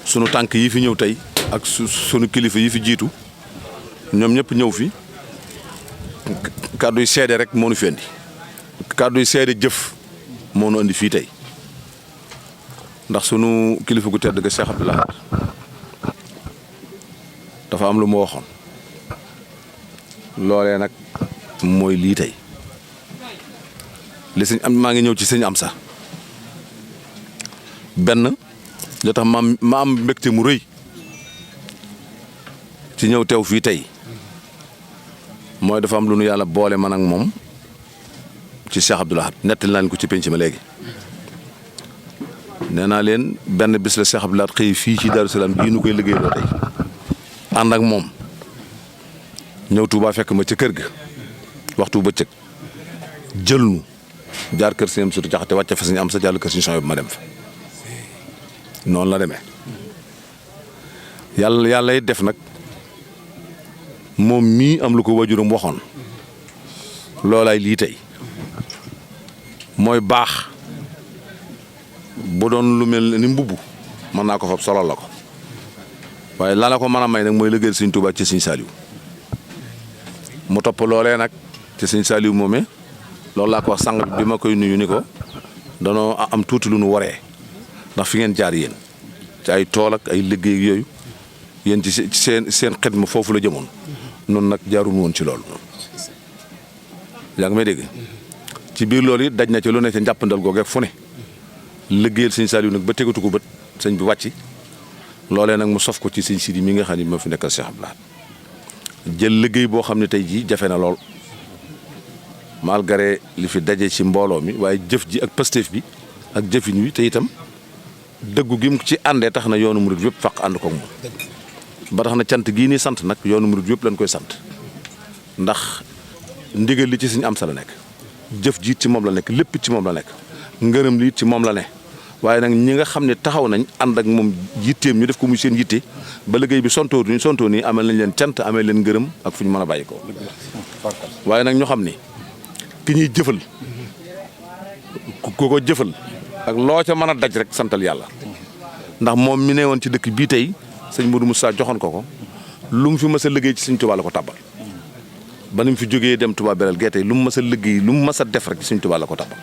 sunu tànk yi fi ñëw tey ak sunu kilifa yi fi jiitu ñoom ñëpp ñëw fi kàddu yi seede rek moo nu fi indi kàddu yi seede jëf moo nu indi fii tey ndax sunu kilifa gu tedd ga Cheikh Abdou Lahad dafa am lu ma waxoon loolee nag mooy lii tey li sëñ am maa ngi ñëw ci sëñ Amsa benn li tax ma am mbégte mu rëy ci ñëw teew fii tey mooy dafa am lu nu yàlla boole man ak moom ci Cheikh Abdou Lahad nettali naa leen ko ci penc ma léegi nee naa leen benn bis la Cheikh Abdou Lahad xëy fii ci Darou Salaam bii nu koy liggéeyloo tey ànd ak moom ñëw Touba fekk ma ca kër ga waxtu bëccëg jël nu jaar kër Sëñ Amsatu Jaxate wàcce fa Sëñ Amsa jàll kër Sëñ Suhaybu ma dem fa noonu la demee yàlla def nag moom mii am lu ko wajuram waxoon loolaay lii tey mooy baax bu doon lu mel ni mbubb mën naa ko fab solal la ko waaye la ko mën a may nag mooy liggéeyal Sëñ Tuubaa ci Sëñ Saaliw mu topp loolee nag ci Sëñ Saaliw moomee loolu laa ko wax sànq bi ma koy nuyu ni ko danoo am tuuti lu nu waree ndax fi ngeen jaar yéen ci ay tool ak ay liggéey yooyu yéen ci seen xidma foofu la jëmoon noonu nag jaarul woon ci loolu yaa ngi may dégg ci biir loolu it daj na ci lu ne ca njàppandal googu ak fu ne liggéeyal Sëñ Saaliw nag ba tegatu ko bët sëñ bi wàcc loolee nag mu sof ko ci Sëñ Sidi mi nga xam ne moo fi nekkal Cheikh Abdou Lahad jël liggéey boo xam ne tey jii jafe na lool malgré li fi daje ci mbooloo mi waaye jëf ji ak Pastef bi ak jëfin wi te itam dëggu gi mu ci àndee tax na yoonu murid yëpp faq ànd ko moom ba tax na cant gii nii sant nag yoonu murid yëpp lañ koy sant ndax ndigal li ci Sëñ Amsa la nekk jëf ji ci moom la nekk lépp ci moom la nekk ngërëm li ci moom la ne waaye nag ñi nga xam ne taxaw nañ ànd ak moom yitteem ñu def ko muy seen yitte ba liggéey bi sontoo nii amel nañ leen cant amel leen ngërëm ak fu ñu mën a bàyyi ko waaye nag ñu xam ni ki ñuy jëfal ku ko jëfal ak loo ca mën a daj rek santal yàlla ndax moom mi ne woon ci dëkk bii tey sëñ Modou Moussa joxoon ko lu mu fi mës a liggéey ci Sëñ Tuubaa la ko tàbbal ba ni mu fi jógee dem Tuubaa beral gee tey lu mu mës a liggéey lu mu mës a def rek ci Sëñ Tuubaa la ko tàbbal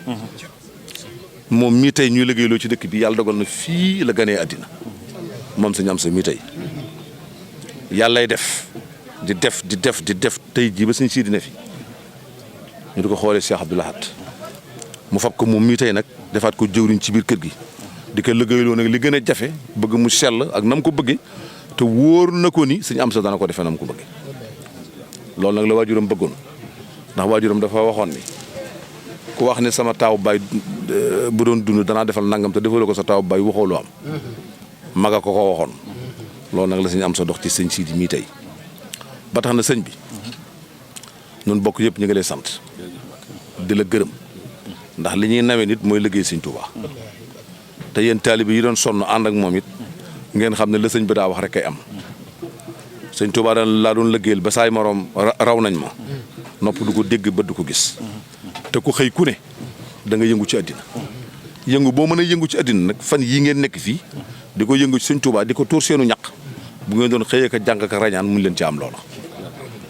moom mii tey ñuy liggéeyloo ci dëkk bi yàlla dogal na fii la ganee àddina moom Sëñ Amsa mii tey yàllay def di def tey jii ba Sëñ Sidi ne fi ñu di ko xoolee Cheikh Abdou Lahad mu fab ko moom mii tey nag defaat ko jëwriñ ci biir kër gi di ko liggéeyloo nag li gën a jafe bëgg mu sell ak na mu ko bëggee te wóor na ko ni Sëñ Amsa dana ko defee na mu ko bëggee loolu nag la waajuram bëggoon ndax waajuram dafa waxoon ni ku wax ne sama taaw baay bu doon dund danaa defal nangam te defaloo ko sa taaw baay waxoo lu am maga ko waxoon loolu nag la Sëñ Amsa dox ci Sëñ Sidi mii tey ba tax na sëñ bi ñun bokk yëpp ñu ngi lay sant di la gërëm ndax li ñuy nawee nit mooy liggéey Sëñ Tuubaa te yéen taalibe yi doon sonn ànd ak moom it ngeen xam ne la sëñ bi daa wax rek kay am Sëñ Tuubaa daan laa doon liggéeyal ba saay moroom raw nañ ma nopp du ko dégg ba du ko gis te ku xëy ku ne da nga yëngu ci àddina yëngu boo mën a yëngu ci àddina nag fan yii ngeen nekk fii di ko yëngu ci Sëñ Tuubaa di ko tuur seenu ñaq bu ngeen doon xëyee ka jàng ka rañaan mun leen ci am loola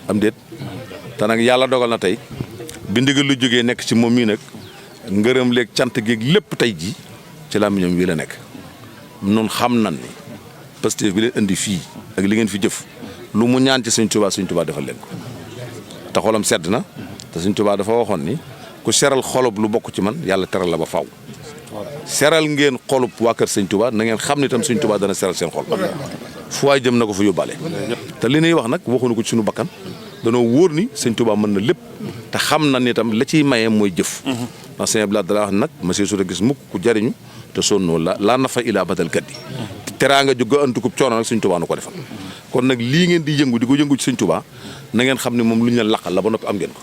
am déet te nag yàlla dogal na tey bi ndigal lu jógee nekk ci moom mii nag ngërëm leeg cant geeg lépp tey ji ci làmmiñam wi la nekk nun xam nan ni Pastef bi leen indi fii ak li ngeen fi jëf lu mu ñaan ci Sëñ Tuubaa defal leen ko te xolam sedd na te Sëñ Tuubaa dafa waxoon ni ku seral xolub lu bokk ci man yàlla teral la ba faw seral ngeen xolub waa kër Sëñ Tuubaa na ngeen xam ne itam Sëñ Tuubaa dana seral seen xol fu waay jëm na ko fa yóbbaale te li ñuy wax nag waxuñu ko ci suñu bakkan danoo wóor ni Sëñ Tuubaa mën na lépp te xam na ni itam la ciy maye mooy jëf ndax Sëñ Abdou Lahad dala wax nag monsieur Soura gis mukk ku jariñu te sonnoo laa na fa ilaa badal gaddi teraanga ju ga antukub coono nag Sëñ Tuubaa nu ko defal kon nag lii ngeen di yëngu di ko yëngu ci Sëñ Tuubaa na ngeen xam ne moom lu ñu leen laqal la ba noppi am ngeen ko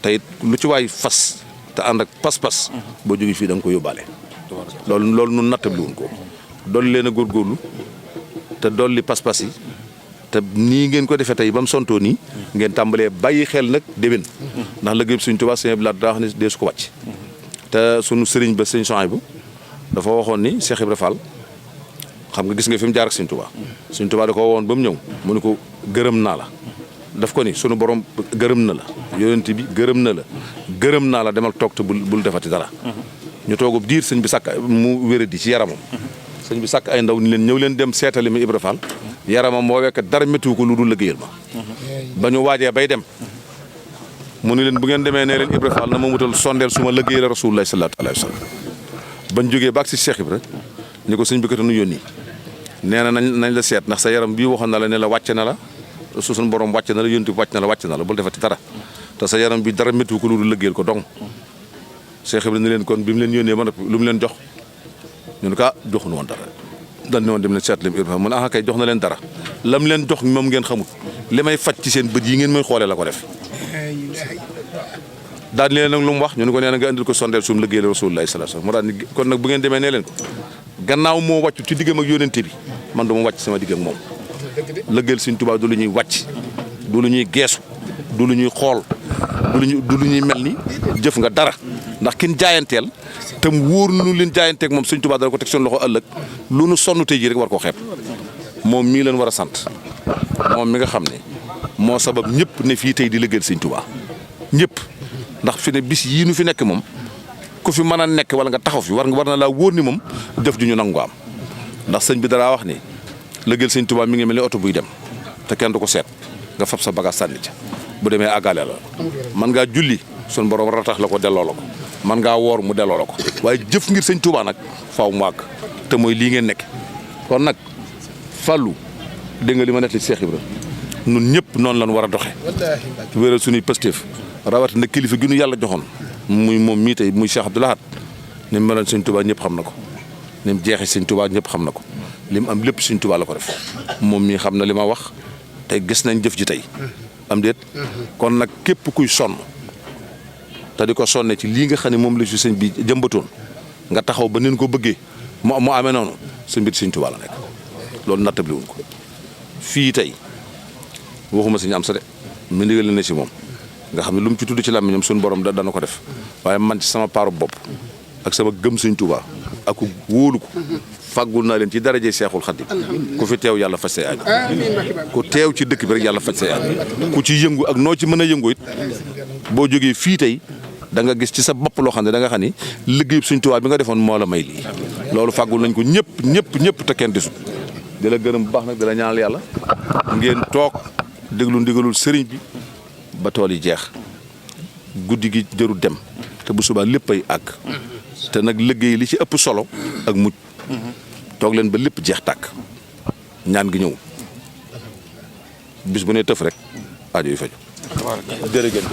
te it lu ci waay fas te ànd ak pas-pas boo jógee fii da nga ko yóbbaale loolu nun nattabli wuñ ko dolli leen a góorgóorlu te dolli pas-pas yi te nii ngeen ko defee tey ba mu sontoo nii ngeen tàmbalee bàyyi xel nag déwén ndax liggéey bi Sëñ Tuubaa Sëñ Abdou Lahad daa wax ne dee su ko wàcc te sunu sëriñ ba Sëñ Suhaybu dafa waxoon ni Cheikh Ibra Fall xam nga gis nga fi mu jaar ak Sëñ Tuubaa Sëñ Tuubaa da ko woon ba mu ñëw mu ne ko gërëm naa la daf ko ni sunu borom gërëm na la yonent bi gërëm na la gërëm naa la demal toog te bul defati dara ñu toogub diir sëñ bi sàkk mu wéradi ci yaramam sëñ bi sàkk ay ndaw ni leen ñëw leen dem seetali mi Ibra Fall yaramam moo wekk dara méttiwu ko lu dul liggéeyal ma ba ñu waajee bay dem mu ni leen bu ngeen demee nee leen Ibra Fall na ma wutal sondeel su ma liggéeyal Rasulullah sallallahu alayhi wa sallam bañ jógee baag si Cheikh Ibra ni ko sëñ bi kat nu yónni nee na nañ la seet ndax sa yaram bii waxoon na la ne la wàcc na la suñu borom wàcc na la yonent bi wàcc na la bul defati dara te sa yaram bi dara méttiwu ko lu dul liggéeyal ko dong Cheikh Ibra ni leen kon bi mu leen yónnee ba noppi lu mu leen jox ñu ne ko joxuñu woon dara dañ ne woon dem leen seet leen Ibra Fall mu ne kay jox na leen dara lam leen jox moom ngeen xamut li may faj ci seen bët yi ngeen may xoolee la ko def daal di leen nag lu mu wax ñu ne ko nee na nga indil ko sondeel suum liggéeyal Rasulullah sallallahu alayhi wasallam mu daal ni kon nag bu ngeen demee nee leen ko gannaaw moo wàccu ci diggam ak yónente bi man du ma wàcc sama digg ak moom liggéeyal Sëñ Tuubaa du lu ñuy wàcc du lu ñuy geesu du lu ñuy xool du lu ñuy mel ni jëf nga dara ndax kin jaayanteel te mu wóor nu leen jaayanteeg moom Sëñ Tuubaa dara ko teg seen loxo ëllëg lu nu sonn tey ji rek war koo xeeb moom mii leen war a sant moom mi nga xam ne moo sabab ñëpp ne fii tey di liggéeyal Sëñ Tuubaa ñëpp ndax fi ne bis yii nu fi nekk moom ku fi mën a nekk wala nga taxaw fi war na laa wóor ni moom jëf ju ñu nangu am ndax sëñ bi dara wax ni liggéeyal Sëñ Tuubaa mi ngi mel ni oto buy dem te kenn du ko seet nga fab sa bagage sànni ca bu demee àggale la man ngaa julli sun borom ratax la ko delloo la ko man ngaa woor mu delloo la ko waaye jëf ngir Sëñ Tuubaa nag faaw mu àgg te mooy lii ngeen nekk kon nag Fallou dégg nga li ma nekk li Cheikh Ibra nun ñëpp noonu lañ war a doxe wéeral suñuy pëstéef rawatina kilifa gi nu yàlla joxoon muy moom mii tey muy Cheikh Abdou Lahad ni mu meloon Sëñ Tuubaa ñëpp xam na ko ni mu jeexee Sëñ Tuubaa ñëpp xam na ko li mu am lépp Sëñ Tuubaa la ko def moom mii xam na li ma wax tey gis nañ jëf ji tey am déet kon nag képp kuy sonn te di ko sonne ci lii nga xam ne moom la si sëñ bi jëmbatoon nga taxaw ba nin ko bëggee mu amee noonu sa mbir Sëñ Tuubaa la nekk loolu nattabli wuñ ko fii tey waxuma Sëñ am sa de mu ndigal na si moom nga xam ne lu mu ci tudd ci làmmiñam suñu borom dana ko def waaye man ci sama paaru bopp ak sama gëm Sëñ Tuubaa ak ku wóolu ko fàggul naa leen ci daraje Seexul Xadiim ku fi teew yàlla faj say aajo ku teew ci dëkk bi rek yàlla faj say aajo ku ci yëngu ak noo ci mën a yëngu it boo jógee fii tey da nga gis ci sa bopp loo xam ne da nga xam ni liggéeyub Sëñ Tuubaa bi nga defoon moo la may lii loolu fàggul nañ ko ñëpp te kenn desul di la gërëm bu baax nag di la ñaanal yàlla ngeen toog déglu ndigalul sëriñ bi ba tool yi jeex guddi gi jëru dem te bu subaa lépp ay àgg te nag liggéey li ci ëpp solo ak mujj toog leen ba lépp jeex tàkk ñaan gi ñëw bis bu ne tëf rek aajo yi faju jërëjëf